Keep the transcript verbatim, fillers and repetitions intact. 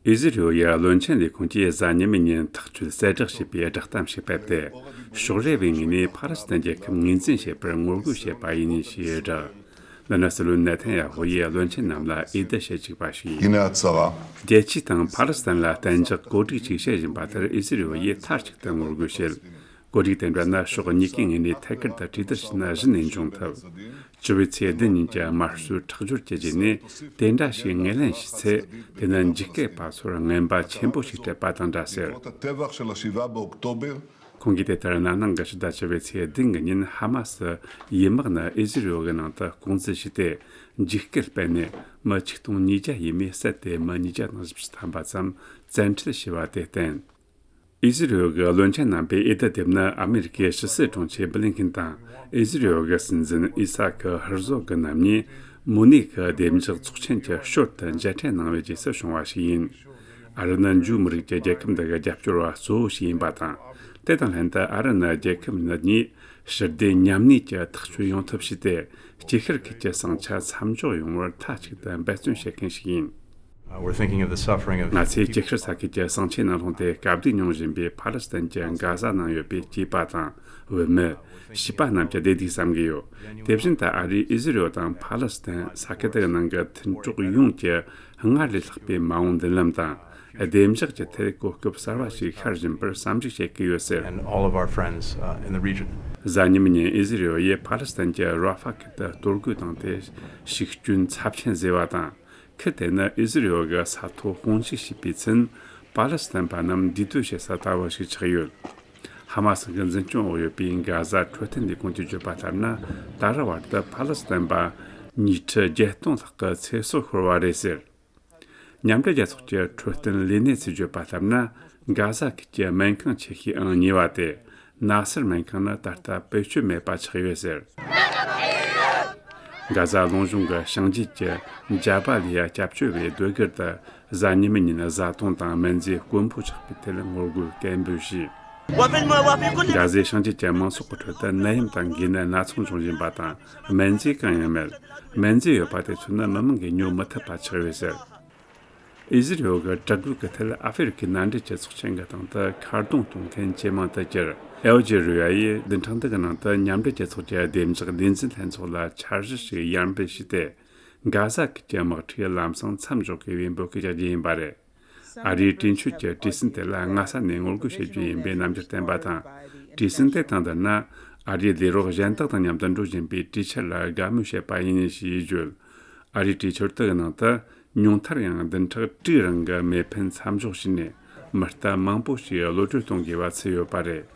ཨི་ཟི་རི་ཡོ་ཡི་བློན་ཆེན་ལས་ཁུངས་ཀྱིས་གཟའ་ཉི་མའི་ཉིན་ཐག་གཅོད་གསལ་བསྒྲགས་བྱས་པའི་བསྒྲགས་གཏམ་ཞིག་སྤེལ་ཏེ། ཕྱོགས་རེ་བའི་ངོས་ནས་ཕ་ལེ་སི་ཐན་རྒྱལ་ཁབ་ངོས་འཛིན་བྱེད་པར་ངོ་རྒོལ་བྱས་པ་ཡིན་ཞེས་བསྒྲགས། འདི་ནི་སྲིད་བློན་ནེ་ཐན་ཡ་ཧོ་ཡིས་བློན་ཆེན་རྣམས་ལ་འོས་བསྡུ་བྱེད་བཅུག་པ་ཞིག་ཡིན། הנה הצהרה. རྒྱལ་སྤྱི་དང་ཕ་ལེ་སི་ཐན་ལ་གཏན་འཇགས་གོ་སྒྲིག་ཅིག་བྱེད་བཞིན་པ་ལྟར་ཨི་ཟི་རི་ཡོ་ཡིས་མཐའ་གཅིག་ཏུ་ངོ་རྒོལ་བྱེད། གོ་སྒྲིག་དེ་འདྲ་ནི་ཕྱོགས་གཉིས་ཀའི་ངོས་ནས་ཐད་ཀར་དུ་གྲོས་བསྡུར་བྱས་ན་གཞི་ནས་འབྱུང་ཐུབ། ཕྱི་པའི་ཚེས་བདུན་ཉིན་གྱི་དམར་གསོད་ཁྲག་སྦྱོར་གྱི་རྗེས་ནས་དེ་འདྲ་ཞིག་ངོས་ལེན་བྱས་ཚེ། དེ་ནི་འཇིགས་སྐུལ་པ་ཚོར་རྔན་པ་ཆེན་པོ་ཞིག་སྤྲད་པ་དང་འདྲ་ཟེར། הטבח של השבעה באוקטובר. ཁོང་གིས་དེ་ལྟར་གནམ་གནངས་ཀྱི་ཕྱི་ཟླ་བཅུ་པའི་ཚེས་བདུན་གྱི་ཉིན་ཧ་མ་སི་ཡི་དམག་ནི་ཨི་ཟི་རི་ཡོ་གི་ནང་དུ་རྐང་འཛུལ་བྱས་ཏེ། འཇིགས་སྐུལ་སྤེལ་ནས་མི་ཆིག་སྟོང་ཉིས་བརྒྱ་ཡས་མས་བསད་དེ། མི་ཉིས་བརྒྱ་དང་བཞི་བཅུ་ཐམ་པ་ཙམ་བཙན་ཁྲིད་བྱས་པ་དེ་བརྟེན། ཨི་ཟི་རི་ཡོལ་གྱི་བློན་ཆེན་རྣམ་པས་འོས་བསྡུ་དེབ་ནི་ཨ་མེ་རི་ཀའི་ཕྱི་སྲིད་དྲུང་ཆེ་བྷི་ལིན་ཁིན་དང་ཨི་ཟི་རི་ཡོལ་གྱི་སྲིད་འཛིན་ཨི་སཱ་ཀི་ཧར་ཟོག་གི་རྣམ་གཉིས་མུ་ནིག་གི་བདེ་འཇགས་ཚོགས་ཆེན་གྱི་ཞོར་དུ་མཇལ་འཕྲད་གནང་བའི་རྗེས་སུ་བྱུང་བ་ཞིག་ཡིན། ཨ་རི་ནི་འཇུ་མི་རིགས་ཀྱི་རྒྱལ་ཁབ་འདི་གི་རྒྱབ་སྐྱོར་བ་གཙོ་བོ་ཞིག་ཡིན་པ་དང་། དེ་དང་ལྷན་དུ་ཨ་རི་ནི་རྒྱལ་ཁབ་འདི་གཉིས་ཞི་བདེ་མཉམ་གནས་ཀྱི་ཐག་གཅོད་ཡོང་ཐབས་བྱས་ཏེ། དཀྱིལ་ཤར་ཁུལ་གྱི་ཟིང་ཆ་མཚམས་འཇོག་ཡོང་བར་མཐའ་གཅིག་ཏུ་འབད་བརྩོན་བྱེད་མཁན་ཞིག་ཡིན། Uh, we're thinking of the suffering of ང་ཚོས་དཀྱིལ་ཤར་ས་ཁུལ་གྱི་ཟིང་ཆའི་ནང་ལྷུང་སྟེ་དཀའ་སྡུག་མྱོང་བཞིན་པའི་ཕ་ལེ་སི་ཐན་གྱི་གྷ་ཟ་ནང་ཡོད་པའི་སྐྱེས་པ་དང་བུད་མེད། བྱིས་པ་རྣམས་ཀྱི་བདེ་སྡུག་བསམ་གྱི་ཡོད། དེ་བཞིན་དུ་ཨ་རིས་ཨི་ཟི་རི་ཡོལ་དང་ཕ་ལེ་སི་ཐན་ས་ཁུལ་དེ་གི་ནང་གི་མཐུན་གྲོགས་ཡོངས་ཀྱི་སྔར་ལས་ལྷག་པའི་མ་འོངས་མདུན་ལམ་དང་། བདེ་འཇགས་ཀྱི་ཐད་གོ་སྐབས་གསར་བ་ཞིག་ཤར་བཞིན་པར་བསམ་གཞིག་བྱེད་ཀྱི་ཡོད་ཟེར། And all of our friends, uh, in the region. གཟའ་ཉི་མའི་ཉིན་ཨི་ཟི་རི་ཡོལ་ཡིས་ཕ་ལེ་སི་ཐན་གྱི་ར་ཧྥ་ཁུལ་དུ་གཏོར་རྒོལ་བཏང་སྟེ་ཤུགས་སྐྱོན་ཚབས་ཆེན་བཟོས་པ་དང་། ཁུལ་དེ་ནི་ཨི་ཟི་རི་ཡོལ་གྱི་ས་ཐོག་དཔུང་འཇུག་བྱས་པའི་ཚུན། པ་ལི་སི་ཐན་པ་རྣམས་འདུས་སྡོད་བྱེད་ས་ལྟ་བུ་ཞིག་ཆགས་ཡོད། ཧ་མ་སི་གི་འཛིན་སྐྱོང་འོག་ཡོད་པའི་གྷ་ཟ་འཕྲོད་བསྟེན་ལས་ཁུངས་ཀྱིས་བརྗོད་པ་ལྟར་ན། ད་རེས་བར་དུ་པ་ལི་སི་ཐན་པ་ཉིས་ཁྲི་བརྒྱད་སྟོང་ལྷག་གི་ཚེ་སྲོག་ཤོར་བ་རེད་ཟེར། མཉམ་འབྲེལ་རྒྱལ་ཚོགས་ཀྱི་འཕྲོད་བསྟེན་ལས་སྣེ་ཚོས་བརྗོད་པ་ལྟར་ན། གྷ་ཟ་ཁུལ་གྱི་སྨན་ཁང་ཆེ་ཤོས་ཨང་གཉིས་པ་དེ་ནཱ་སར་སྨན་ཁང་ནི་ད་ལྟ་བེད་སྤྱོད་མེད་པ་ཆགས་ཡོད་ཟེར། གྷ་ཟ་ལུང་གཞུང་གི་ཞིང་ཆེན་གྱི་ཇ་བ་ལི་ཡ་སྐྱབས་བཅོལ་བའི་སྡོད་སྒར་དུ་གཟའ་ཉི་མའི་ཉིན་བཟའ་བཏུང་དང་སྨན་རྫས་དཀོན་པོ་ཆགས་པའི་ཐད་ངོ་རྒོལ་སྐད་འབོད་བྱས། གྷ་ཟའི་ཞིང་ཆེན་གྱི་མང་ཚོགས་ཀྱི་ཁྲོད་དུ་ནད་ཡམས་དང་འགོས་ནད་སྣ་ཚོགས་འབྱུང་བཞིན་པ་དང་། སྨན་རྫས་གང་ཡང་མེད། སྨན་རྫས་ཡོད་པ་དེ་ཚོ་ནི་མི་མང་གིས་ཉོ་མི་ཐུབ་པ་ཆགས་ཡོད་ཟེར། ཨི་ཟི་རི་ཡོལ་གྱི་དྲག་རྒོལ་གྱི་ཐད་ཨ་ཧྥེ་རི་ཁའི་མནའ་འབྲེལ་གྱི་ཚོགས་ཆེན་གྱི་སྟེང་དུ་ཁ་རྡུང་གཏོང་མཁན་ཇེ་མང་དུ་གྱུར། ཨལ་ཇེ་རི་ཡ་ཡིས་བདུན་ཕྲག་འདི་གི་ནང་དུ་མཉམ་འབྲེལ་རྒྱལ་ཚོགས་ཀྱི་བདེ་འཇགས་ལས་འཛིན་ལྷན་ཚོགས་ལ་འཆར་གཞི་ཞིག་ཡར་འབུལ་བྱས་ཏེ། གྷ་ཟ་ཁུལ་གྱི་དམག་འཁྲུག་ལམ་སང་མཚམས་འཇོག་དགོས་པའི་འབོད་སྐུལ་རྒྱག་རྒྱུ་ཡིན་པ་རེད། ཨ་རིའི་གྲོས་ཆོད་ཀྱི་བྲེལ་ཟིང་དེ་ལ་སྔ་ས་ནས་ངོ་རྒོལ་བྱེད་རྒྱུ་ཡིན་པའི་རྣམ་འགྱུར་བསྟན་པ་དང་། བྲེལ་ཟིང་དེ་དང་བསྡུར་ན། ཨ་རིའི་ལས་རོགས་གཞན་དག་དང་མཉམ་དུ་འགྲོ་བཞིན་པའི་གྲོས་འཆར་ལ་དགའ་མོས་བྱེད་པ་ཡིན་ཞེས་བརྗོད། ཨ་རིའི་གྲོས་འཆར་དེ་གི་ནང་དུ་ཉུང་མཐར་ཡང་བདུན་ཕྲག་དྲུག་རིང་གི་མེ་འཕེན་མཚམས་འཇོག་བྱས་ནས་མི་རྟ་མང་པོ་ཞིག་གློད་གྲོལ་གཏོང་དགོས་པ་ཚུད་ཡོད་པ་རེད།